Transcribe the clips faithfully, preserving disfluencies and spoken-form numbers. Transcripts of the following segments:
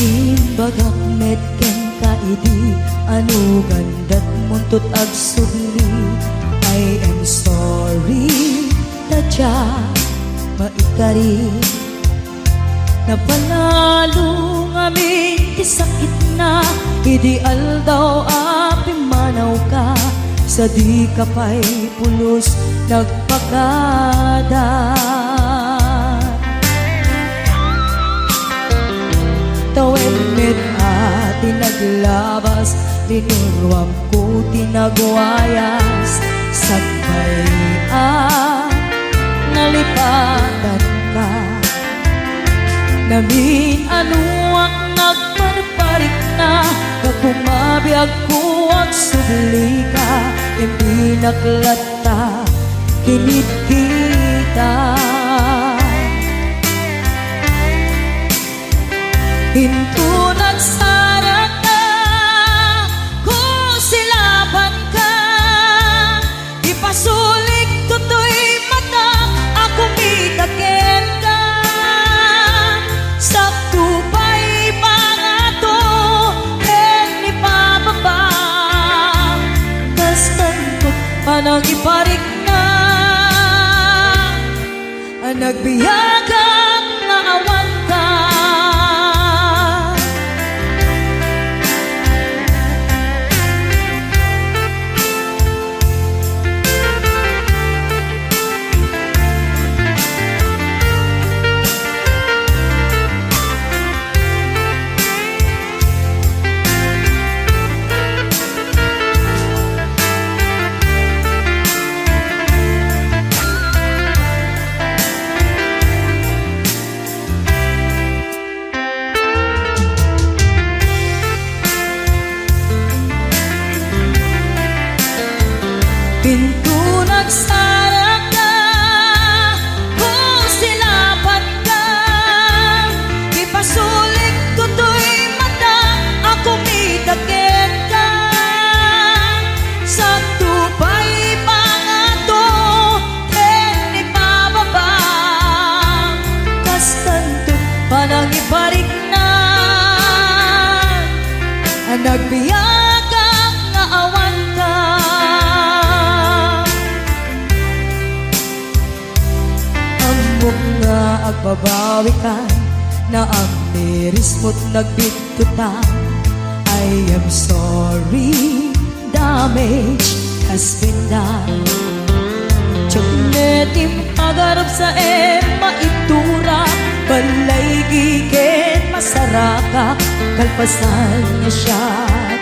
Imbagak met kenka idi anugan datmunto agsubli. I am sorry, tadya, maikari. Napanalo ngamin ti sakitna idi aldaw a pimmanawka, sadika pay pulos nagpakada. Tawen met a ti naglabas, linuruamko ti nagwayas, sakbay a nalipatanka. Namin-anoak nagparparikna, gapu mabiagko agsublika, impinak latta kinit kita. Inton agsarakka, kusilapanka, ipasulik toy mata a kumita kenka. Sakto pay pangato ken ipababa, kastan panangiparikna. Nagbiagak nga awanka. Inton agsarakka, kusilapanka, ipasulik toy mata a kumita kenka. Sakto pay pangato ken ipababa, kastan toy panangiparikna. Nagbiagak nga awanka. Ammok nga agbabawika, naammirismo't nagbittotan. I am sorry, damage has been done. Diak met impagarup sa em maitura, balay giken masarakak, kalpasan nga siak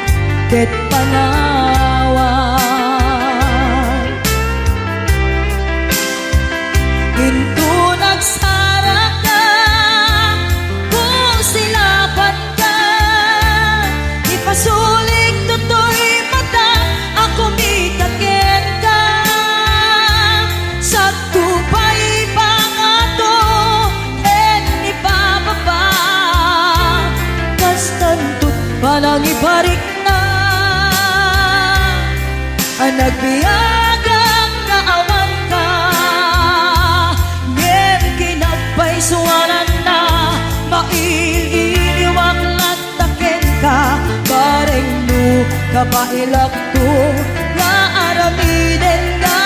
ket panawan. Inton agsarakka, kusilapanka, ipasulik toy mata a kumita kenka. Sakto pay pangato ken ipababa, kastan toy panangiparikna. Nagbiagak nga awanka, ngem kinapaysuananna, mail-iliwak latta kenka, bareng no kabaelakto nga aramidenka.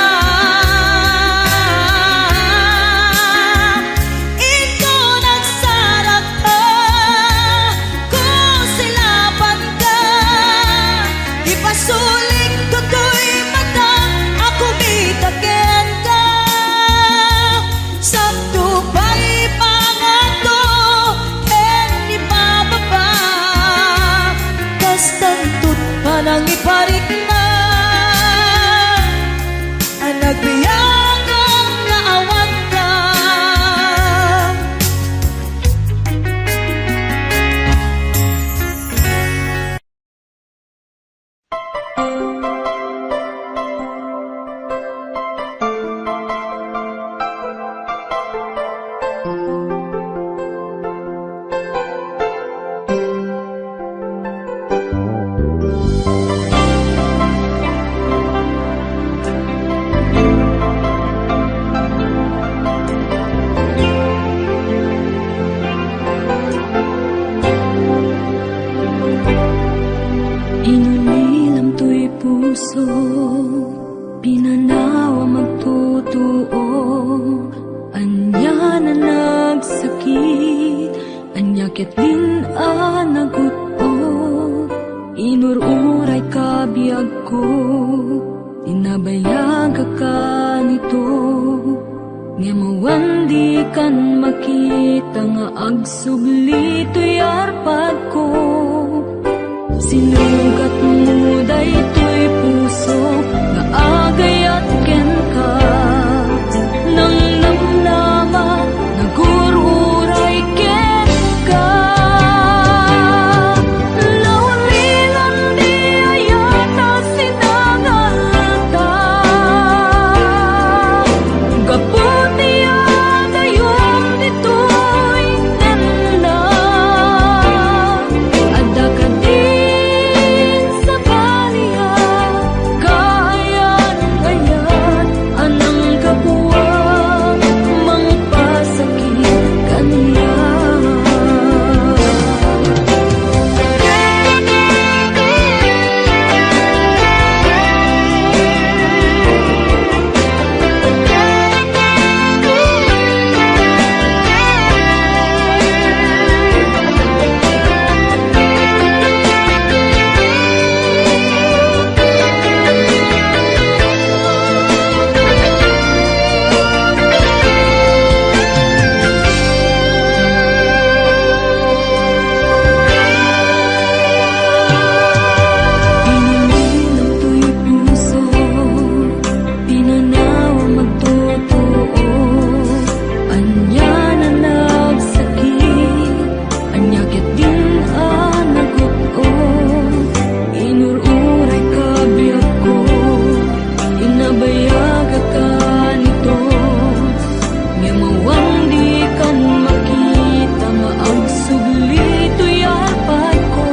Inton agsarakka, kusilapanka, ipasulik toy mata a kumita kenka. Sakto pay pangato ken ipababa, kastan toy panangiparikna. A nagut-ot, inur-uray ka biagko, inabayagak kanito. Ngem awan dikan makita nga agsubli toy arpadko. Sinugatmo daytoy puso nga agayat kenka. Nangnamnama, nagur-uray kenka. Naulilan di ayat a sinangalta. Gapu ti adayom ditoy nenna. Adda kadin sabali a kaayan-ayat a nanggapuak mangpasakit kaniak. Pinanawam agtotoo, ania a nagsakit, ania ketdin a nagut-ot, inur-uray ka biagko, inabayagak kanito. Ngem awan dikan makita nga agsubli toy arpadko.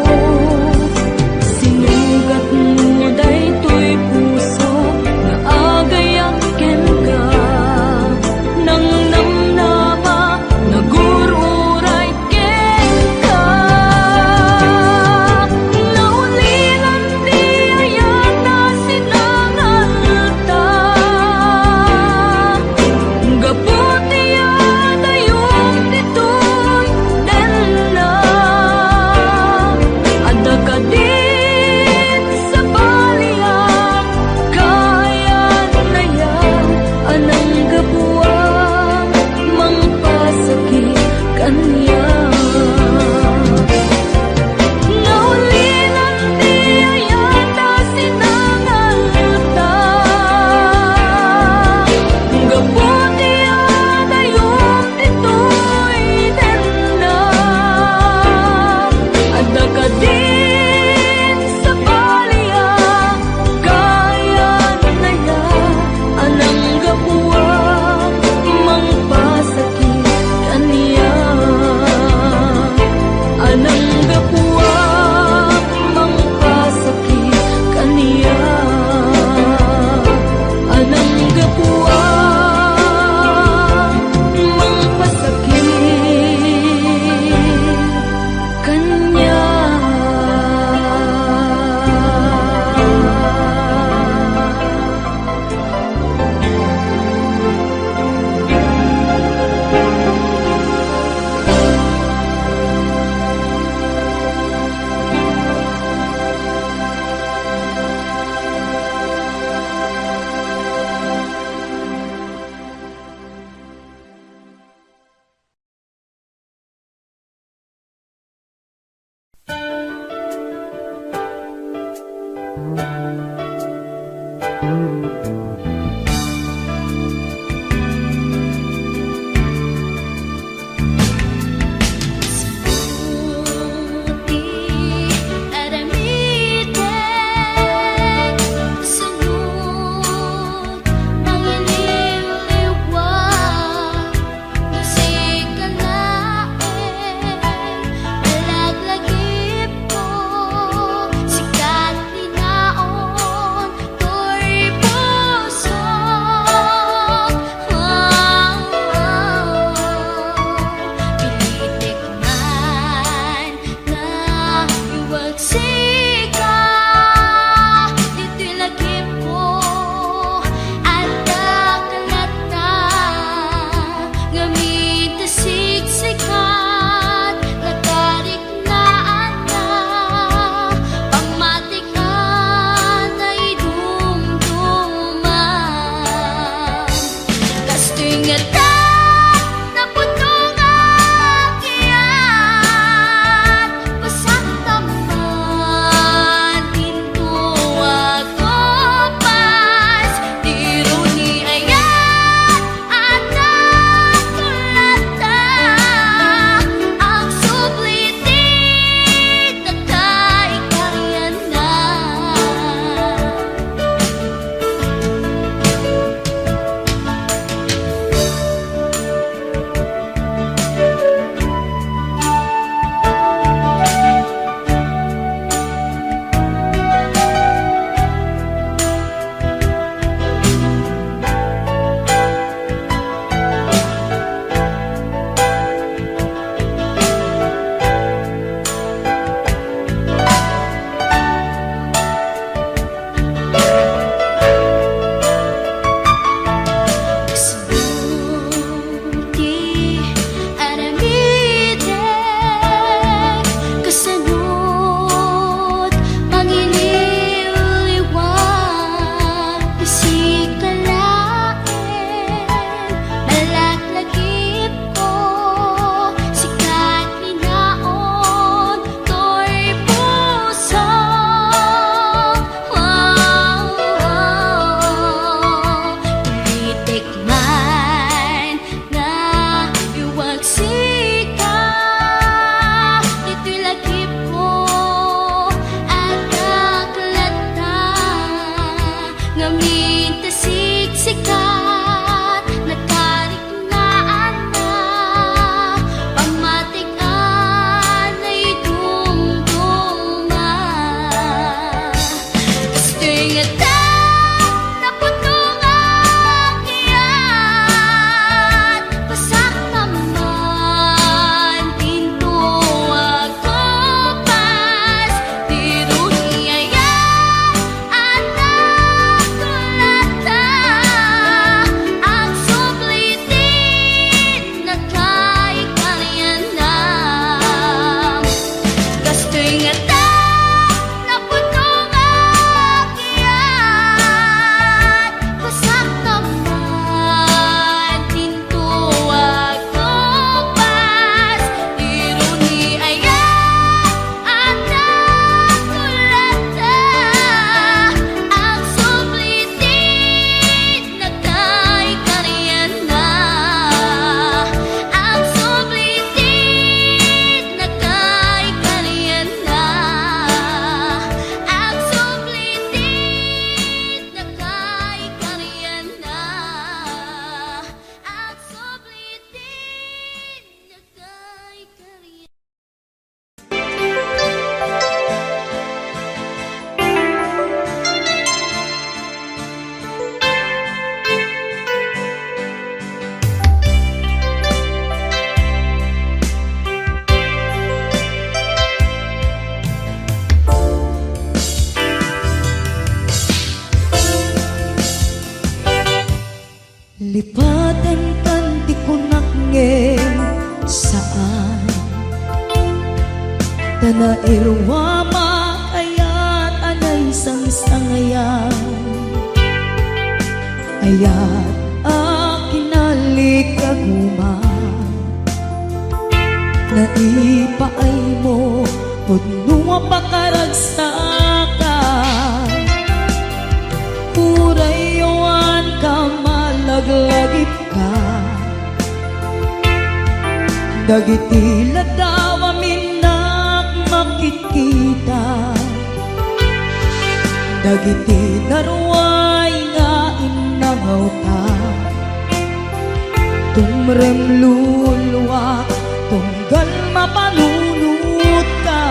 Sinugatmo daytoy puso nga agayat kenka. Nangnamnama, nagur-uray kenka. Naulilan di ayat a sinangalta. Gapu ti adayom ditoy nenna. Adda kadin sabali a kaayan-ayat a nanggapuak mangpasakit kaniak. Naulilan ti ayat a sinangalta. Gapu ti adayom ditoy nenna. Adda kadin sabali a kaayan-ayat a nanggapuak mangpasakit kaniak. A nanggapuak mangpasakit kaniak. A nanggapuak mangpasakit kaniak. Ta nairuamak ayat a naisangsangayan, ayat a kinalikaguma. Naipaaymo pudno a pakaragsakan. Uray awan ka malaglagipka. Dagiti ladaw a minnak makitkita. Dagiti naruay nga innangawta. Tumrem luluak tunggal mapanunotka.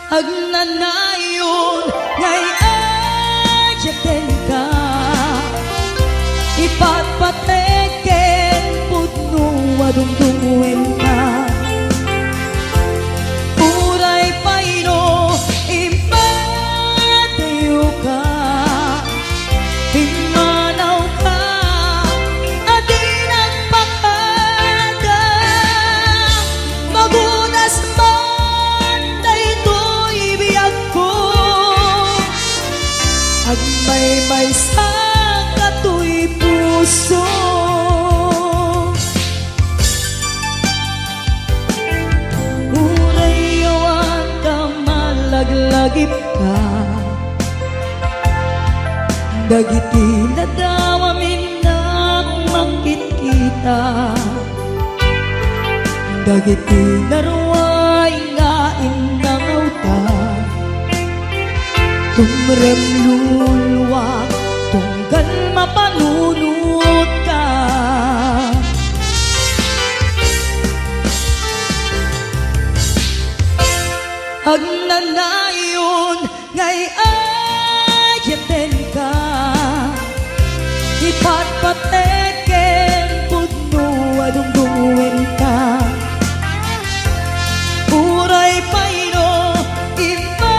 Agnanayon nga iyatenka, ipatpatek ken pudno a dungdungngoenka. Uray pay no impateyka, pimmanawka a di nagpakada. Magunas man daytoy biagko, agmaymaysa katoy puso. Uray awan ka malaglagipka. Dagiti ladaw a minnak makitkita. Dagiti naruay nga innangawta. Tumrem luluak tunggal mapanunotka. Agnanayon nga iyatenka, ipatpatek ken pudno a dungdungngoenka. Uray pay no impateyka,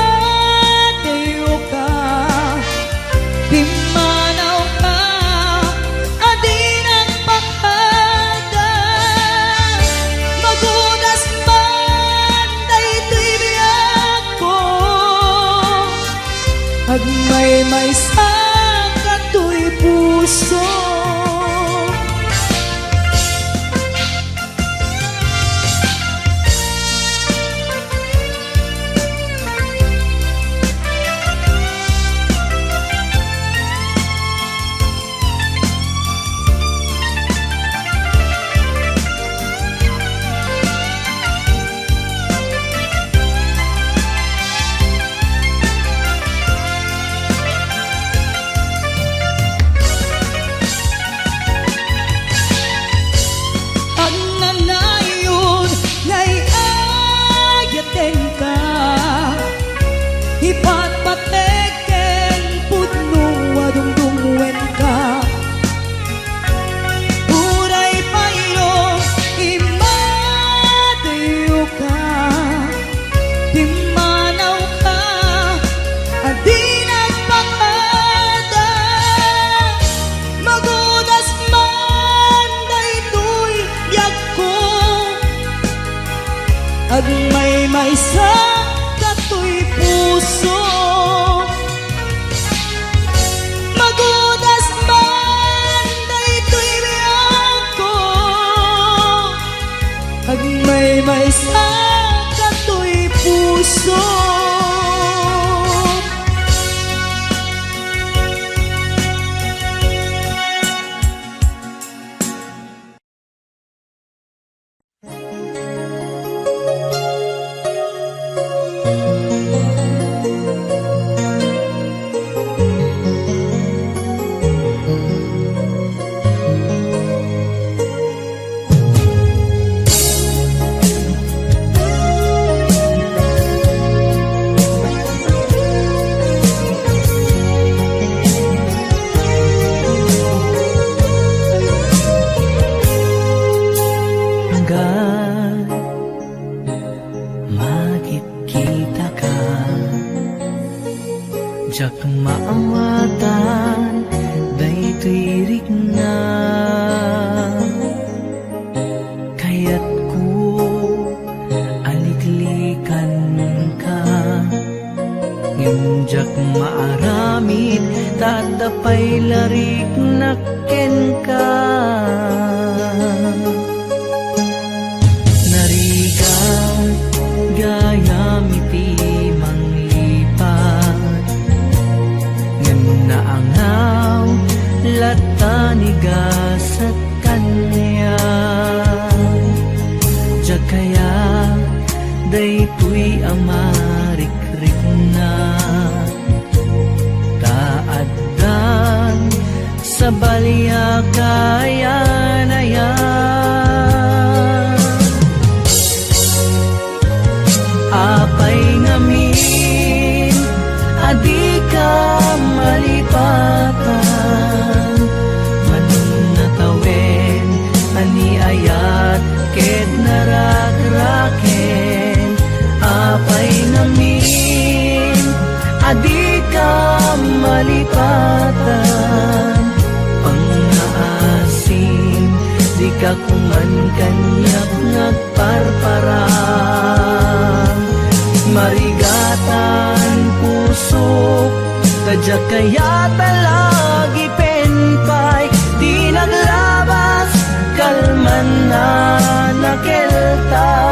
daytoy a marikrikna, ta addan sabali a kayan-ayan. Apay ngamin a dika malipatan? Manungnatawen a ni ayat ket narakraken. Apay ngamin a dika malipatan? Pangngaasim, dika kuman kaniak nagparparang. Marigatan pusok, ta diak kayat a lagipen pay ti naglabas, kalman a nakeltay.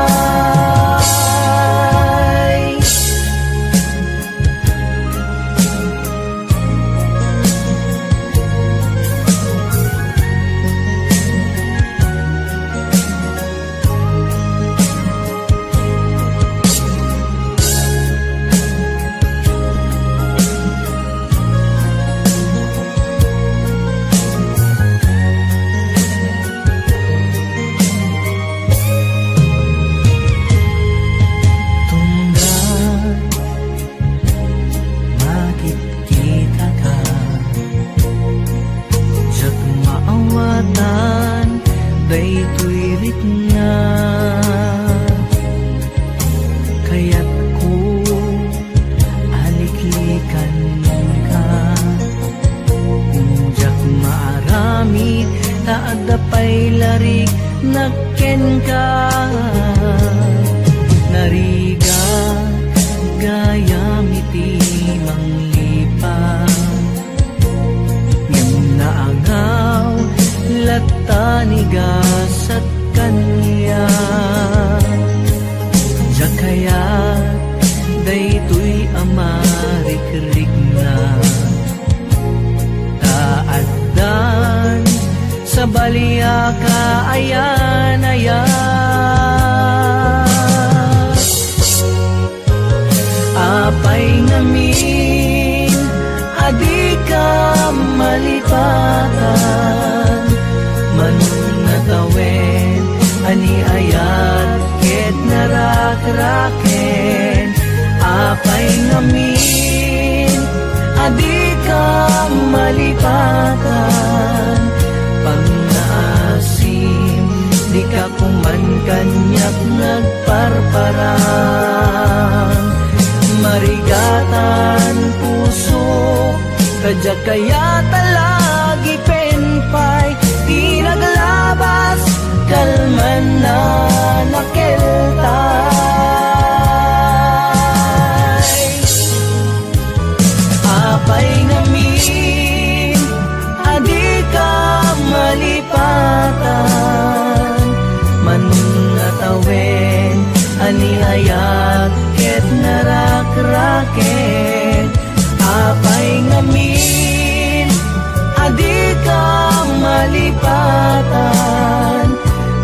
Tunggal makitkitaka, diak maawatan daytoy rikna. Kayatko a liklikanka, ngem diak maaramid ta adda pay lariknak kenka. Narigat gayam iti manglipat, ngem naangaw latta ni gasat kaniak. Diak kayat daytoy a marikrikna, ta addan sabali a kaayan-ayan. Apay ngamin a dika malipatan? Manungnatawen a ni ayat ket narakraken. Apay ngamin a dika malipatan? Pangngaasim, dika kuman kaniak nagparparang. Marigatan pusok, ta diak kayat a lagipen pay ti naglabas, kalman a nakeltay. Apay ngamin a dika malipatan? Manungnatawen a ni ayat ket narakraken. Apay ngamin a dika malipatan?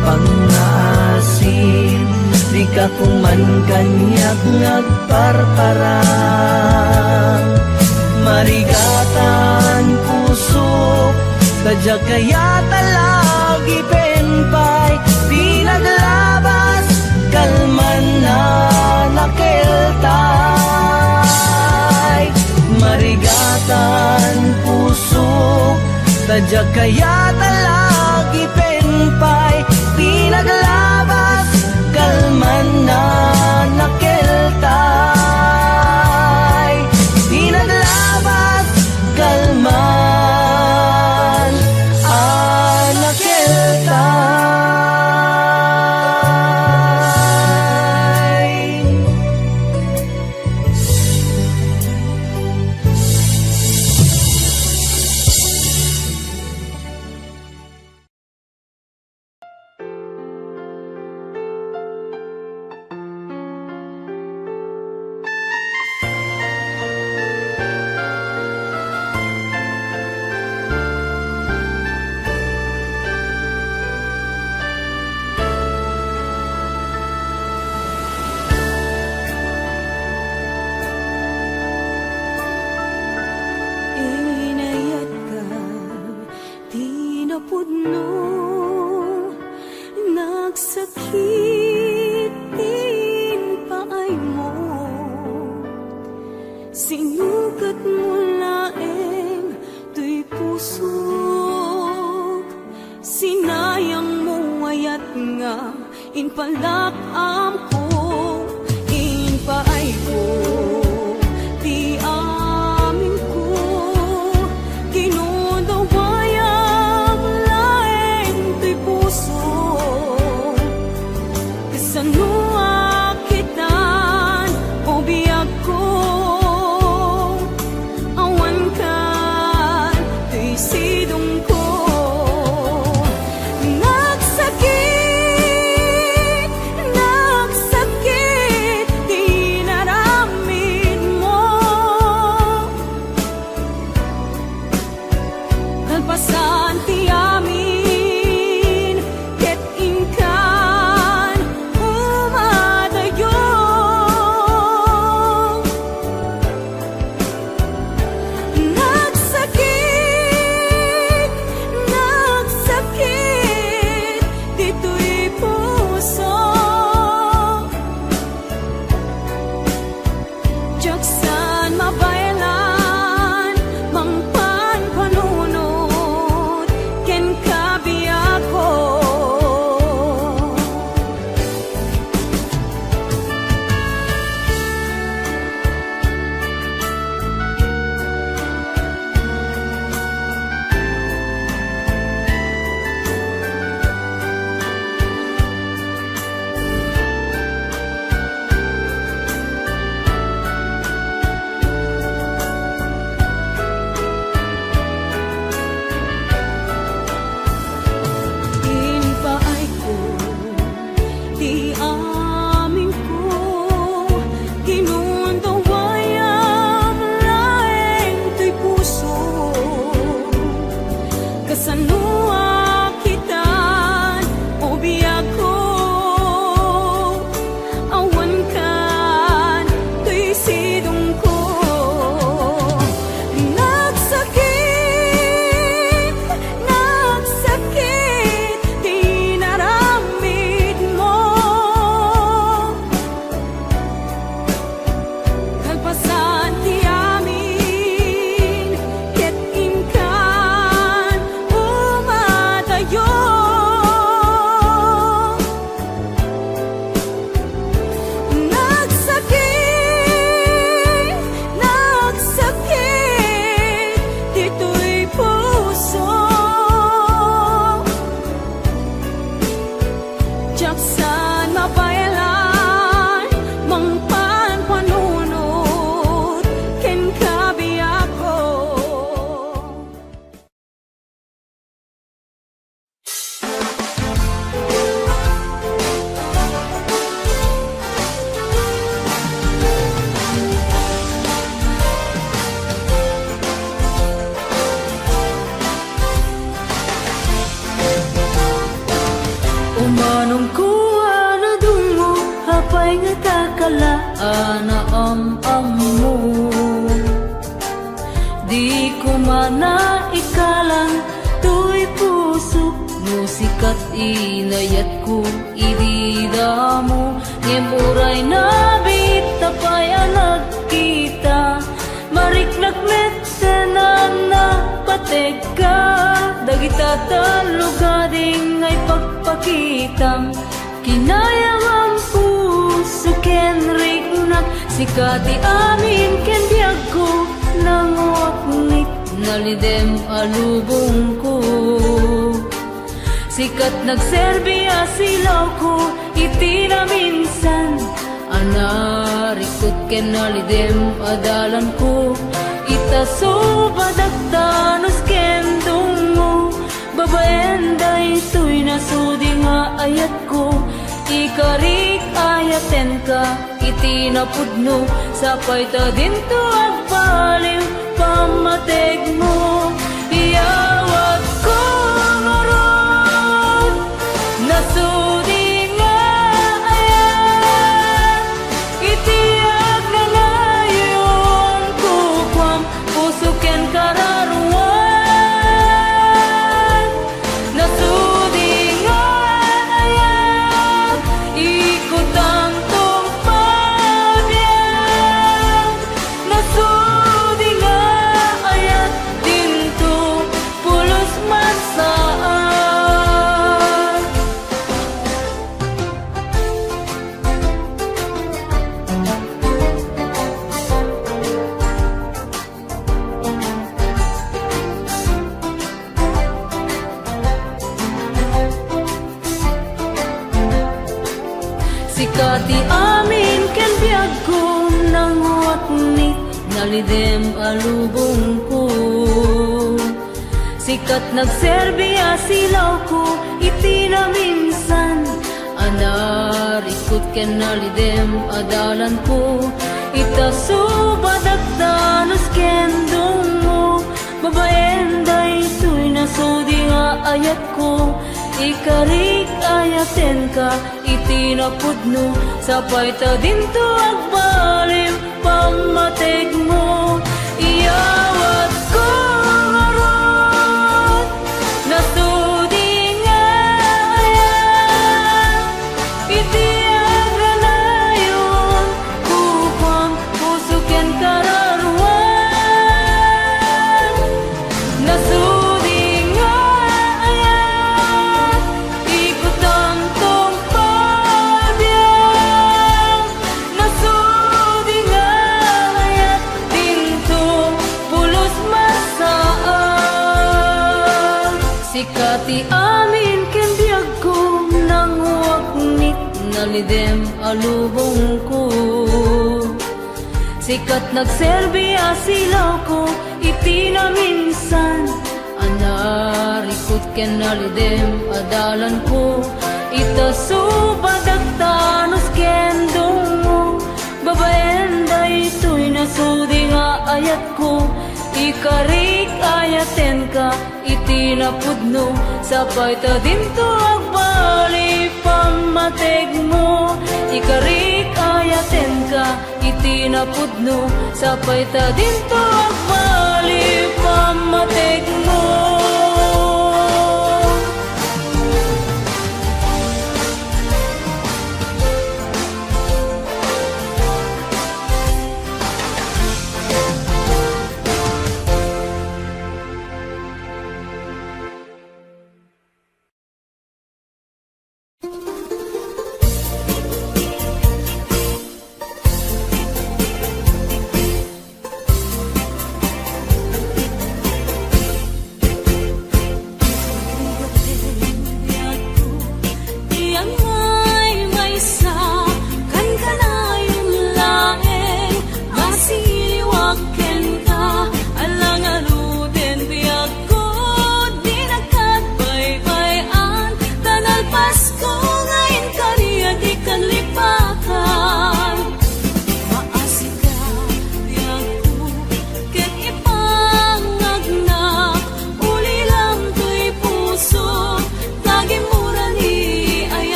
Pangngaasim, dika kuman kaniak nagparparang. Marigatan pusok, ta diak kayat a lagipen pay ti naglabas, kalman a nakeltay. Marigatan pusok, ta diak kayat a lagipen pay ti naglabas, kalman a nakeltay. Ti naglabas, kalman a nakeltay. Inayangmo ayat nga impalak-amko, impaayko ti aminko, kinudawayam laeng toy puso. Kasano a kitan, o biagko? Awan kan toy sidongko. Nagsakit, nagsakit ti inaramidmo. Kalpasan ti amin, ket inkan umadayo. Nagsakit, nagsakit ditoy puso. Diak saan mabaelan, mangpanpanunot kenka, biagko. Impaayko ti aminko, kinudawayam laeng toy puso. Kasano a kitan, o biagko? Awan kan toy sidongko. Nagsakit, nagsakit ti inaramidmo. Kalpasan ti amin, ket inkan umadayo. Nagsakit, nagsakit ditoy puso. Diak saan mabaelan, mangpanpanunot kenka, biagko. Umanongko a nadungngo, apay ngata kala a naam-ammo? Di koma naikalang toy pusok no sikat inayatko idi damo. Ngem uray nabiit, apay a nagkita? Mariknak met ken a napategka dagita tallo gading nga ipakpakitam. Kinayawam puso ken riknak, sika ti amin ken biagko, nanguaknik nalidem a lubongko. Sikat nagserbi a silawko iti naminsan a narikut ken nalidem a dalanko. Ita subadak ta nus ken dungngo, babaen daytoy nasudi nga ayatko. Ikarik, ayatenka iti napudno, sapay ta dinto agbaliw pammategmo. Iyawatko ngarud, nasudi nga ayat, iti agnanayon kukuam, puso ken kararuan. Nasudi nga ayat, ikutangtong pabiag. Nasudi nga ayat, dinto pulos masaan. Sika ti amin ken biagko, nanguaknit, nalidem a lubongko. Sikat nagserbi a silawko iti naminsan a narikut ken nalidem a dalanko. Ita subadak danos ken dungngo, babaen daytoy nasudi nga ayatko. Ikarik, ayatenka iti napudno, sapay ta dinto agbaliw pammategmo. Iyawatko ngarud, nasudi nga ayat, iti agranayon, kukuam, puso ken kararuan. Nasudi nga ayat, ikutanto pabiag. Nasudi nga ayat, dinto pulos masaan. Sika ti amin ken biagko, nanguaknit, nalidem a lubongko. Sikat nagserbi a silawko iti naminsan a narikut ken nalidem a dalanko. Ita subadak danos ken dungngo, babaen daytoy nasudi nga ayatko. Ikarik, ayatenka iti napudno, sapay ta dinto agbaliw pammategmo. Ikarik, ayatenka iti napudno, sapay ta dinto agbaliw pammategmo.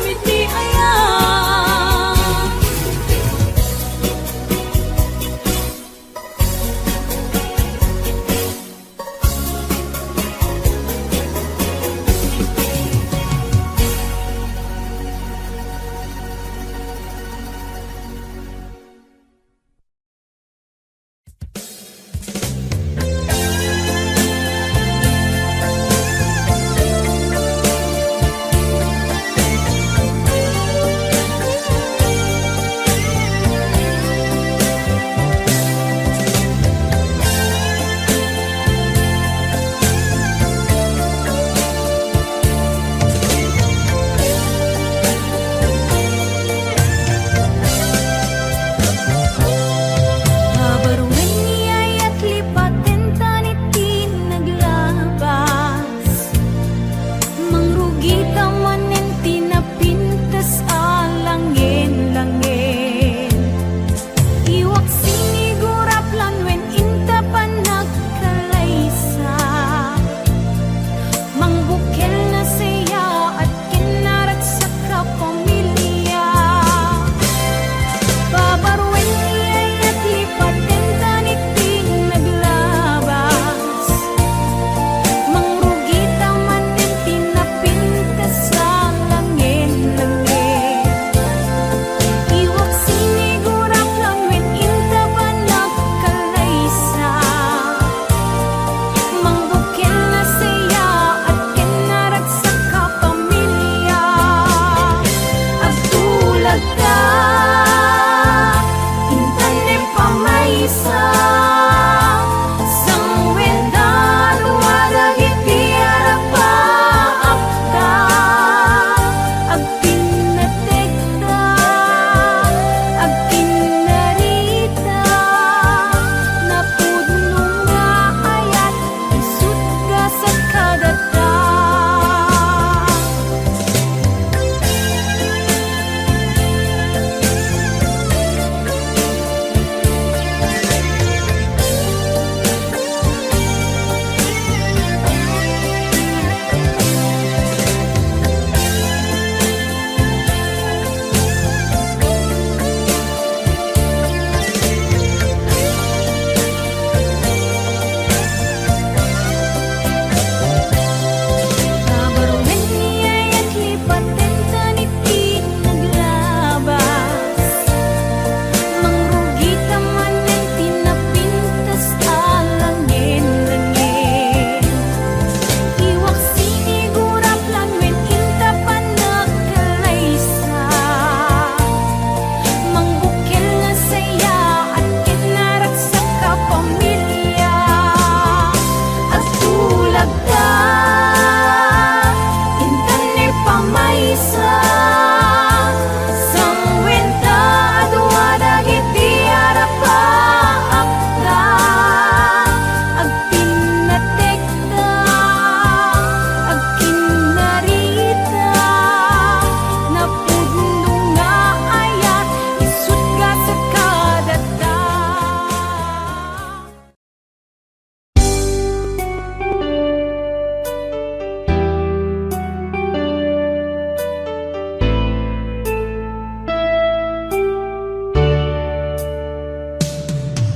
iti ayat. Babaruen ni ayat, lipaten ta ni ti naglabas. Mangrugita manen ti napintas a langen-langen. Iwak sinigurap lan wen inta panagkalaysa. Mangbukel na saya at kinaragsak a pamilia. Babaruen ni ayat, lipaten ta ni ti naglabas. Mangrugita manen ti napintas a langen-langen. Iwak sinigurap lan wen inta panagkalaysa. Mangbukel na saya at kinaragsak a pamilia. Agtulagta, intan ni pamaysa. Sangwenta dua dagiti arapaapta. Agpinnatekta, agkinnarita, napudno nga ayat, isut' gasat kadata. Kabarunen ni ayat, lipaten ta ni ti naglabas. Mangrugita manen ti napintas a langen-langen. Iwak sinigurap lan wen inta panagkalaysa. Mangbukel nga saya at kinaragsak a pamilia. Agtulagta, intan ni pamaysa. Sangwenta dua dagiti arapaapta. Agpinnatekta, agkinnarita, napudno nga ayat, isut' gasat kadata.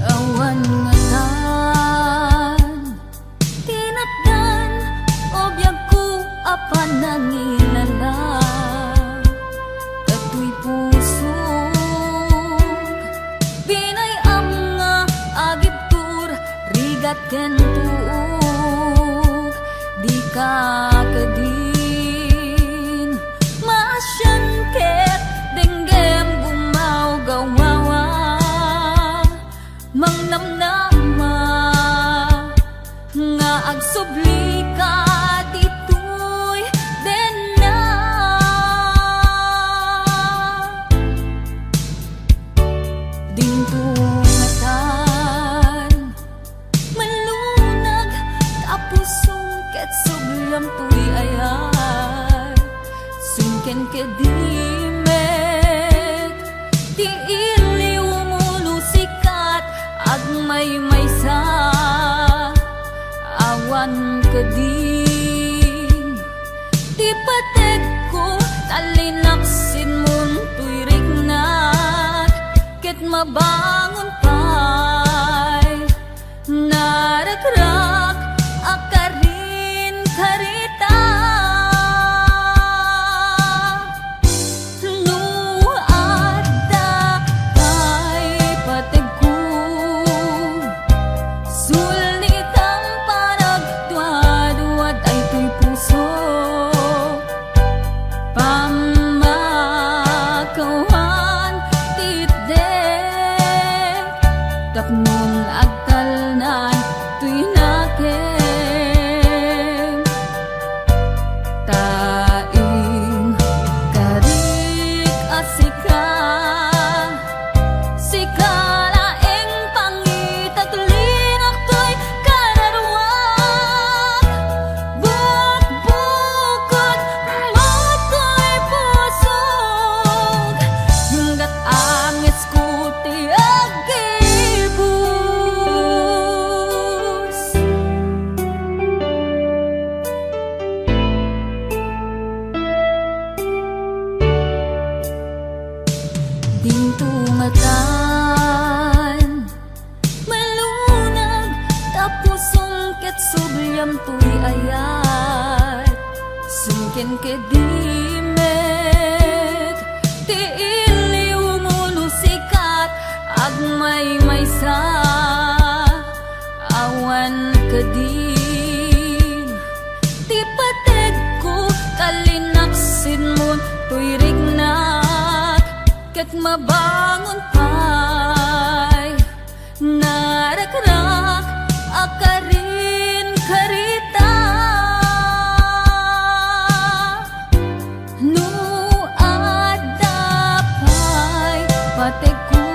Awan ngatan tinatdan o biagko a panangilala. Datoy pusok, binay-am nga agibtur, rigat ken tuok, dika kadin maasian ket denggem gumawgawawa. Mangnamnama nga agsublika ditoy denna. Dinto ngatan malunag ta pusong ket subliam toy ayat. Sungken kadi met ti iliw, umunusikat, agmaymaysa. Awan kadi ti pategko, Tallinak sinmon toy riknak, ket mabangon pay. Narakrak a karin karita. No adda pay pategko, sulnitam panagduadua daytoy puso. Pammakawan ti itdek, tapnon agtalnan toy nakem. Ta inkarik a sika, sika laeng pangitaklinak toy kararuak. Bukbukod mo toy pusok, inggat angesko ti aggibus. Dinto ngatan malunag ta pusom ket subliam toy ayat. Sumken kedi met ti iliwmo no sikat agmaymaysa. Awan kadin ti pategko, tallinak sinmon toy riknak, ket mabangon pay. Narakrak a karin karita. No adda pay pategko,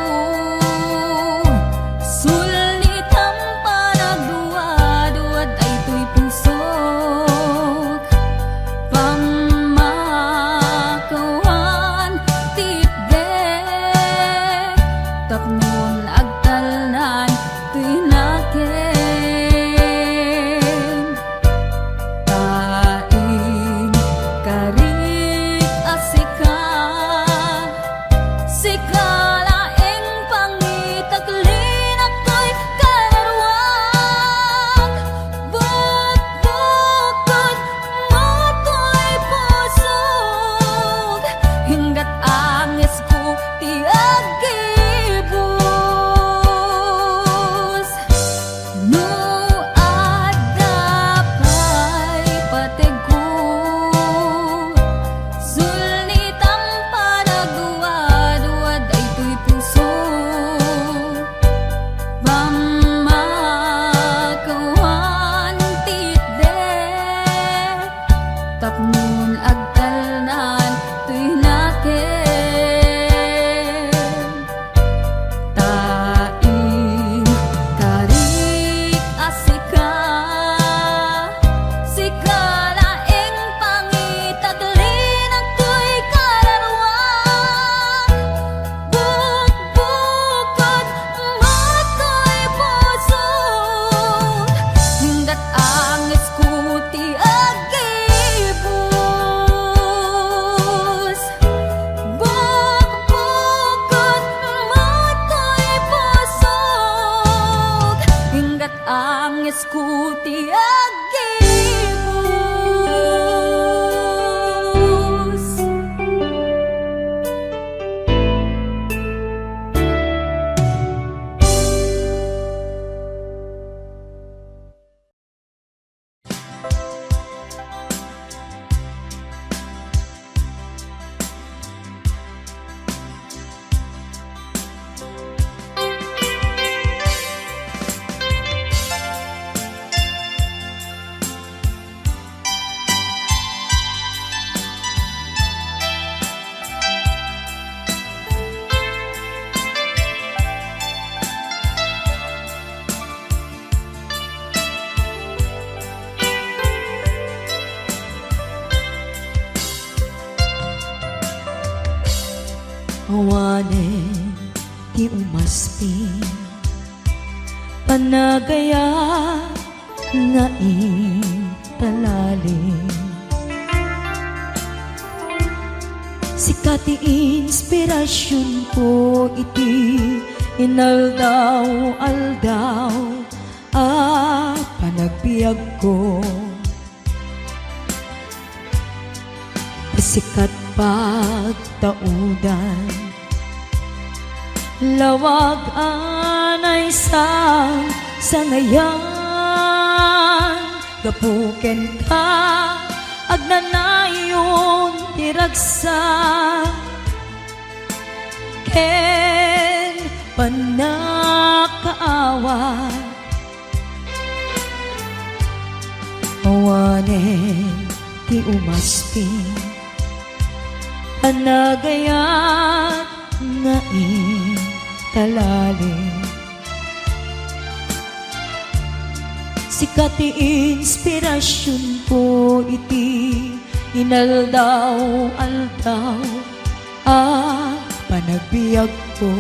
sulnitam panagduadua daytoy pusok. Pammakawan ti itdek, tapnon agtalnan toy nakem. Ta inkarik a sika, sika laeng pangitaklinak toy kararuak. Bukbukod mo toy pusok, inggat angesko ti aggibus. No adda pay pategko, sulnitam panagduadua daytoy puso. Pammakawan ti itdek, tapnon agtalnan toy nakem. Ta inkarik a sika, sika laeng pangitaklinak toy kararuak. Bukbukod mo toy pusok, inggat angesko ti aggibus. Bukbukod mo toy pusok, inggat angesko ti aggibus. Awanen ti umasping, panagaya nga intalaling. Sika ti inspirasionko iti inaldaw-aldaw a panagbiagko. Ti sikat pagtaudan, lawag a naisang sangayan, gapu kenka, agnanayon ti ragsak ken pannakaawat. Awanen ti umasping, panagayat nga intalali. Sika ti inspirasionko iti inaldaw-aldaw a panagbiagko.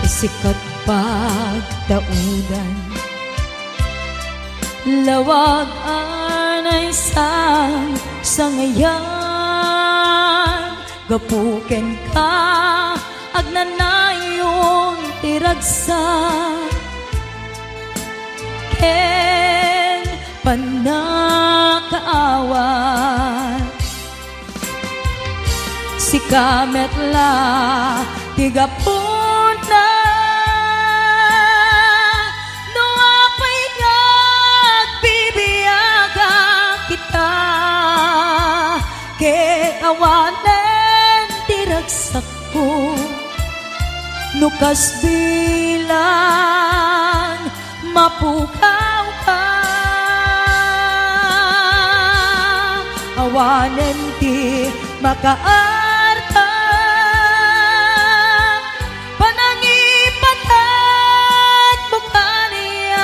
Ti sikat pagtaudan, lawag a naisang sangayan, gapu kenka, agnanayon ti ragsak ken pannakaawat. Sika met la ti gapuna no apay nga agbibiagan kita, ket awanen ti ragsakko no kasbilang mapukawka. Awanen ti makaarta, panangipatatmo kaniak.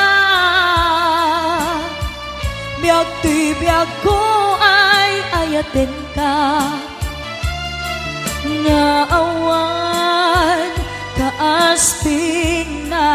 Biag toy biagko ay ayatenka, nga awan kaaspingna.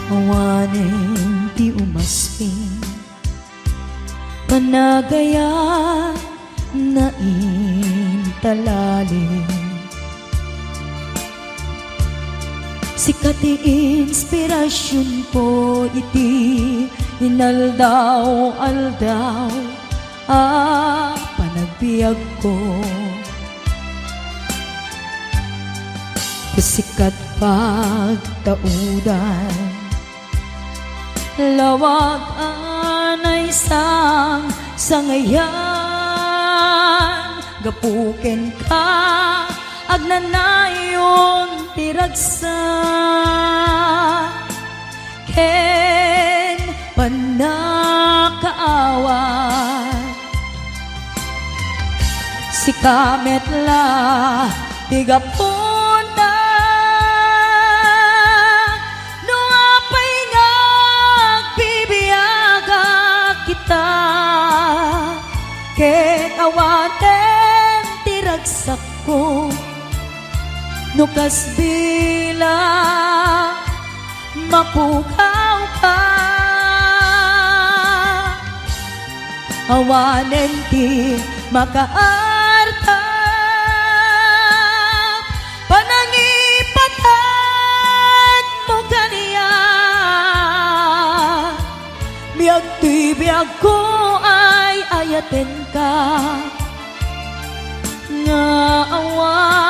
Awanen ti umasping, panagayat nga intalali. Sika ti inspirasionko iti inaldaw-aldaw a panagbiagko. Ti sikat pagtaudan, lawag a naisang sangayan, gapu kenka, agnanayon ti ragsak ken pannakaawat. Sika met la ti gapuna no apay nga agbibiagak ita, ket awanen ti ragsakko no kasbilang mapukawka. Awanen ti makaarta, panangipatatmo kaniak. Biag toy biagko ay ayatenka, nga awan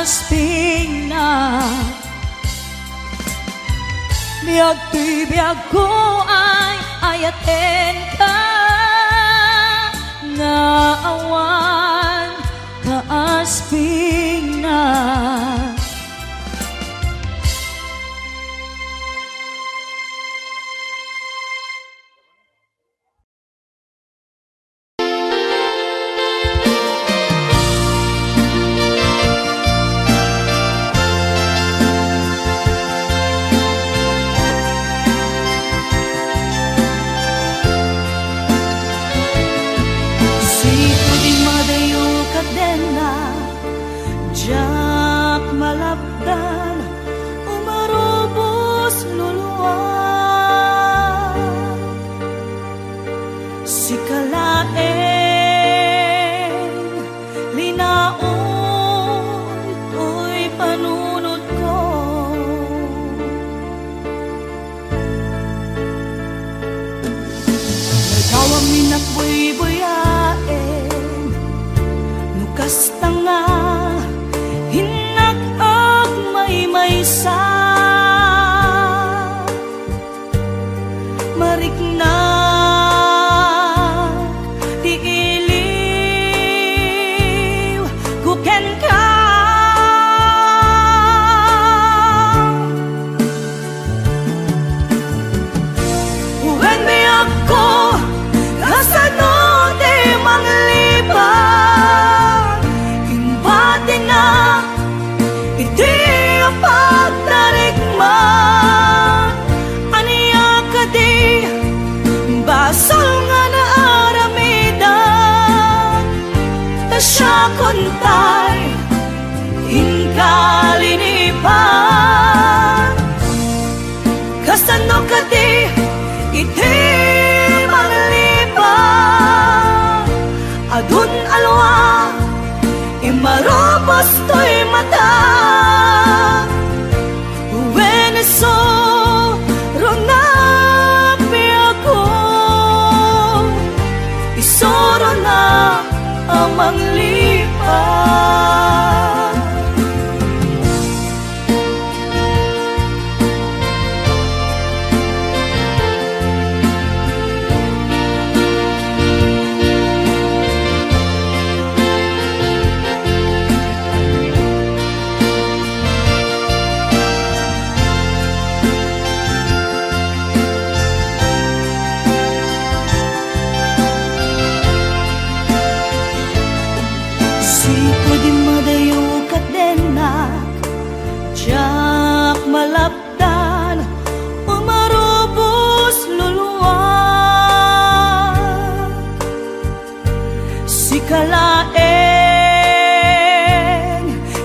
Aspingna. Biag toy biagko ay ayatenka nga awan kaaspingna. Sika di madayo ket denna, diak malapdan, umarubos luluak. Sika laeng linaon toy panunotko. Nagawam innak buybuyaen, no kasta nga innak agmaymaysa. Mariknak ti iliwko kenka. Wen biagko, kasano ti manglipat? Imbatinak iti pagtarikman, ania kadi basol nga naaramidak? Ta siakon tay inka linipat. Kasano kadi iti manglipat? Adun alwa, imarubos toy mata. Wen isu, runak biagko, isurona a manglipat. Sika di madayo ket dennak, diak malapdan, umarubos luluak. Sika laeng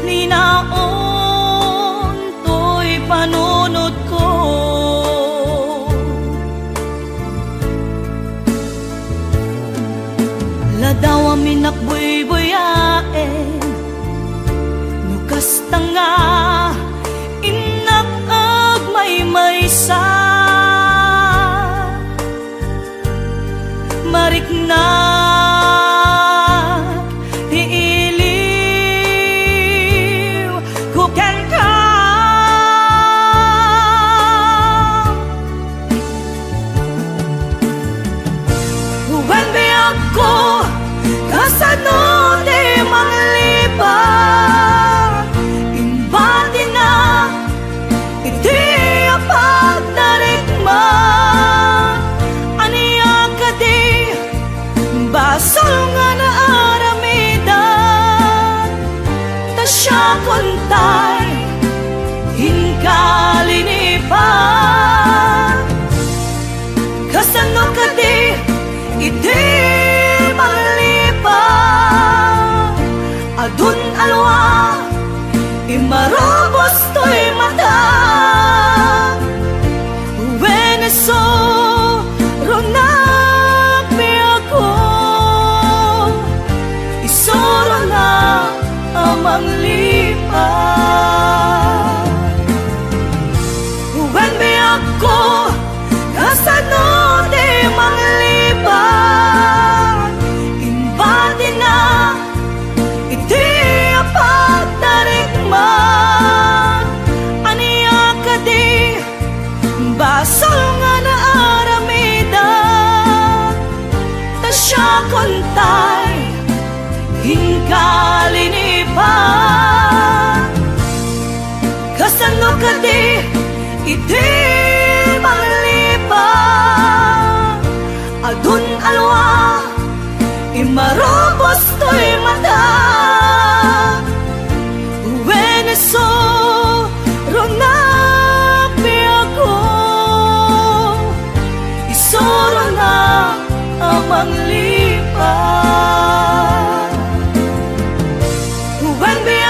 linaon toy panunotko. Ladawam innak buybuyaen, no kasta nga innak agmaymaysa. Mariknak ti iliwko kenka. Wen biagko, kasano ti manglipat? Imbatinak iti pagtarikman, ania kadi basol nga naaramidak? Ta siakon tay inka linipat. Kasano kadi iti manglipat? Adun alwa, imarubos toy mata. Wen isu, runak biagko, isurona a manglipat. Wen biagko, kasano ti manglipat? Imbatinak iti a pagtarik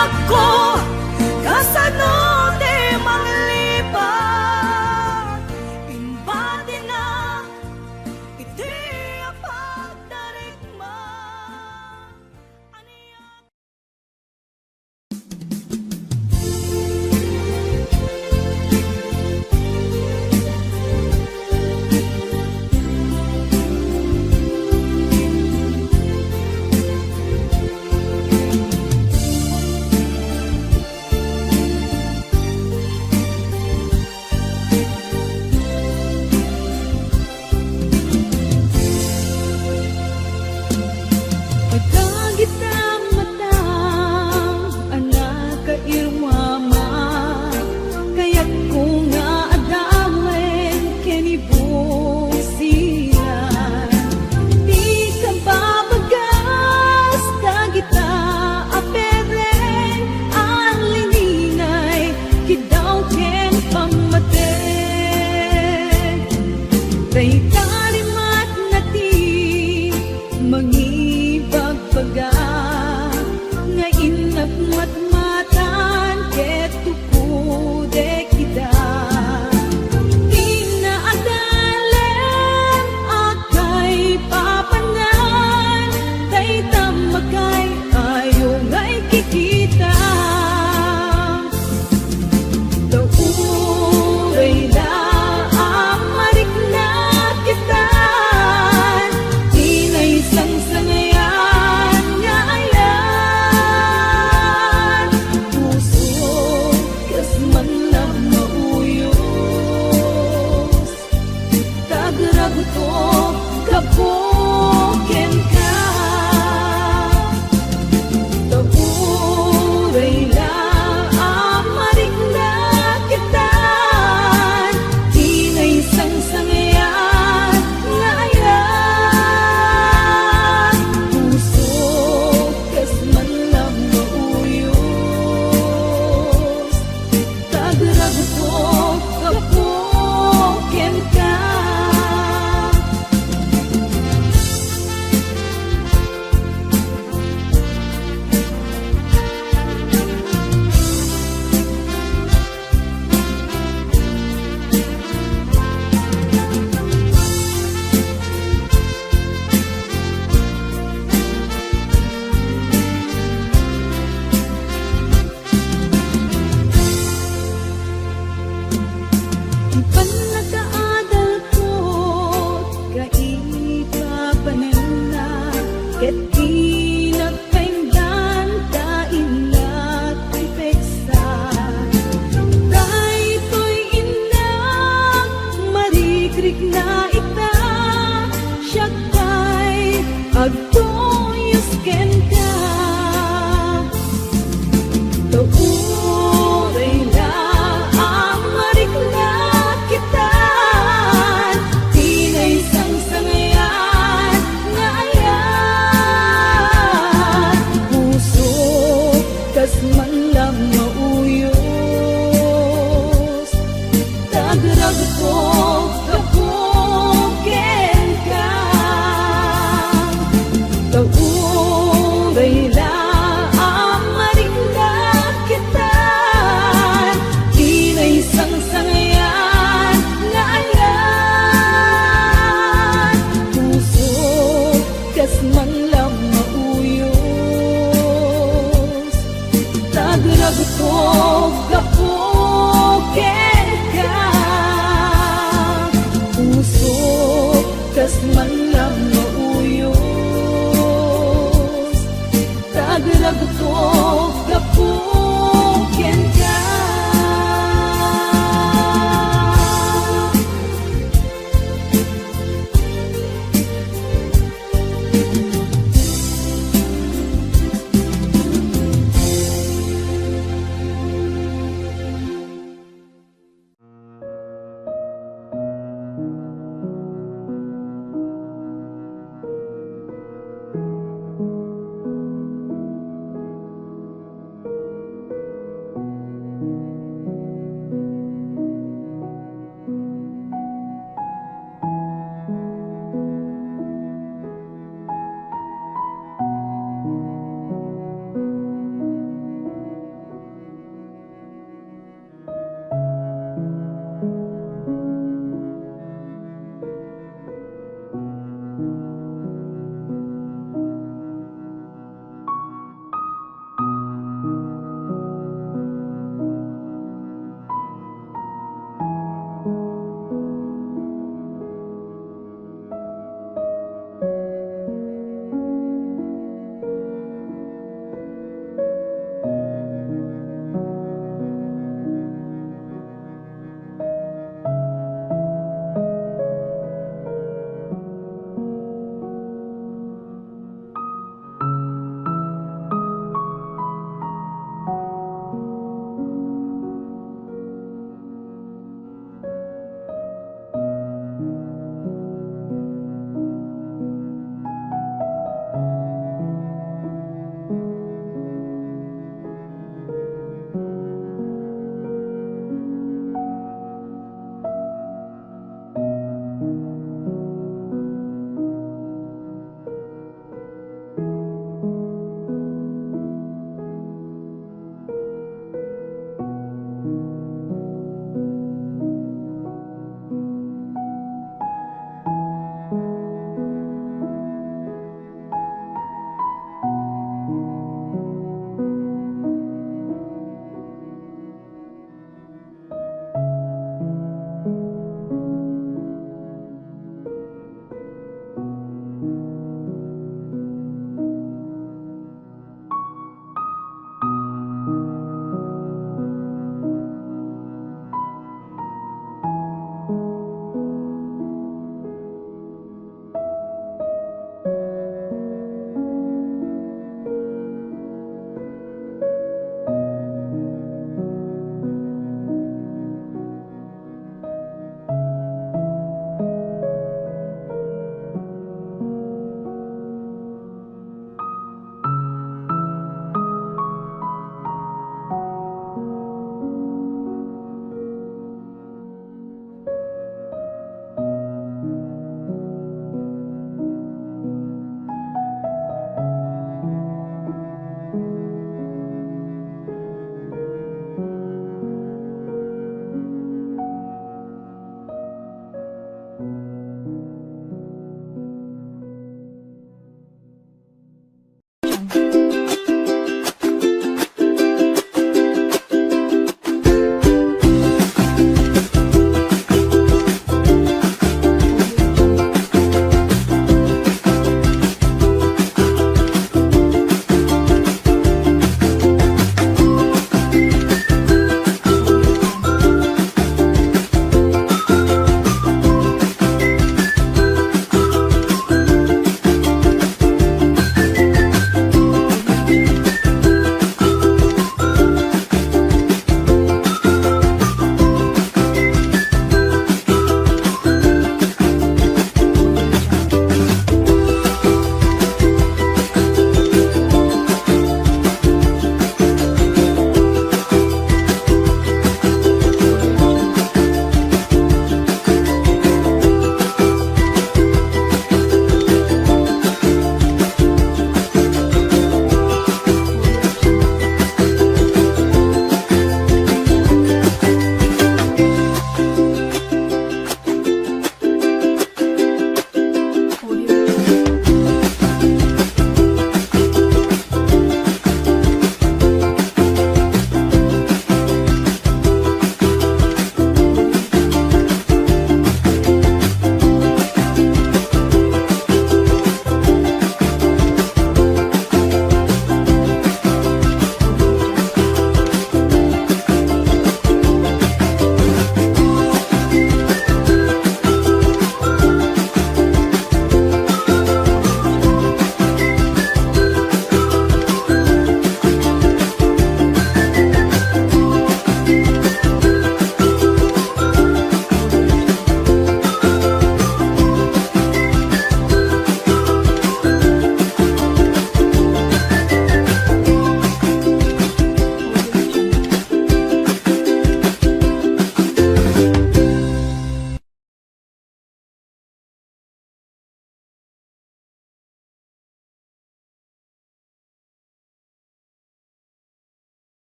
Agko, kasano ti manglipat? Imbatina iti pagdarikma. Ania Kadagita matam a nakairwama, kayatko nga adawen ken ibusilan. Ti kababagas dagita a pereng a liningay, kiddaw ken pammateg. Dayta rimatna ti mangibagbaga nga innapnuat matan ket tukudek ida. Ti naadalem a kaipapanan, dayta makay-ayo nga ikikita. Ta uray la a marikna kita, ti naisangsangayan nga ayat, puso, kas man la mauyos. Tagragtok gapu kenka. Ta uray la a marikna kita, ti naisangsangayan nga ayat, puso, kas man la mauyos. Tagragtok gapu kenka. Pannakaadalko kaipapananna, ket di nagpaindanta innak ti peksa. Daytoy innak, marikrikna ita, siak pay agtuyos kenka. Ta uray la a marikna kita, ti naisangsangayan nga ayat, puso, kas man la mauyos. Tagragtok gapu kenka. Ta uray la a marikna kita, ti naisangsangayan nga ayat, puso, kas man la mauyos. Tagragtok gapu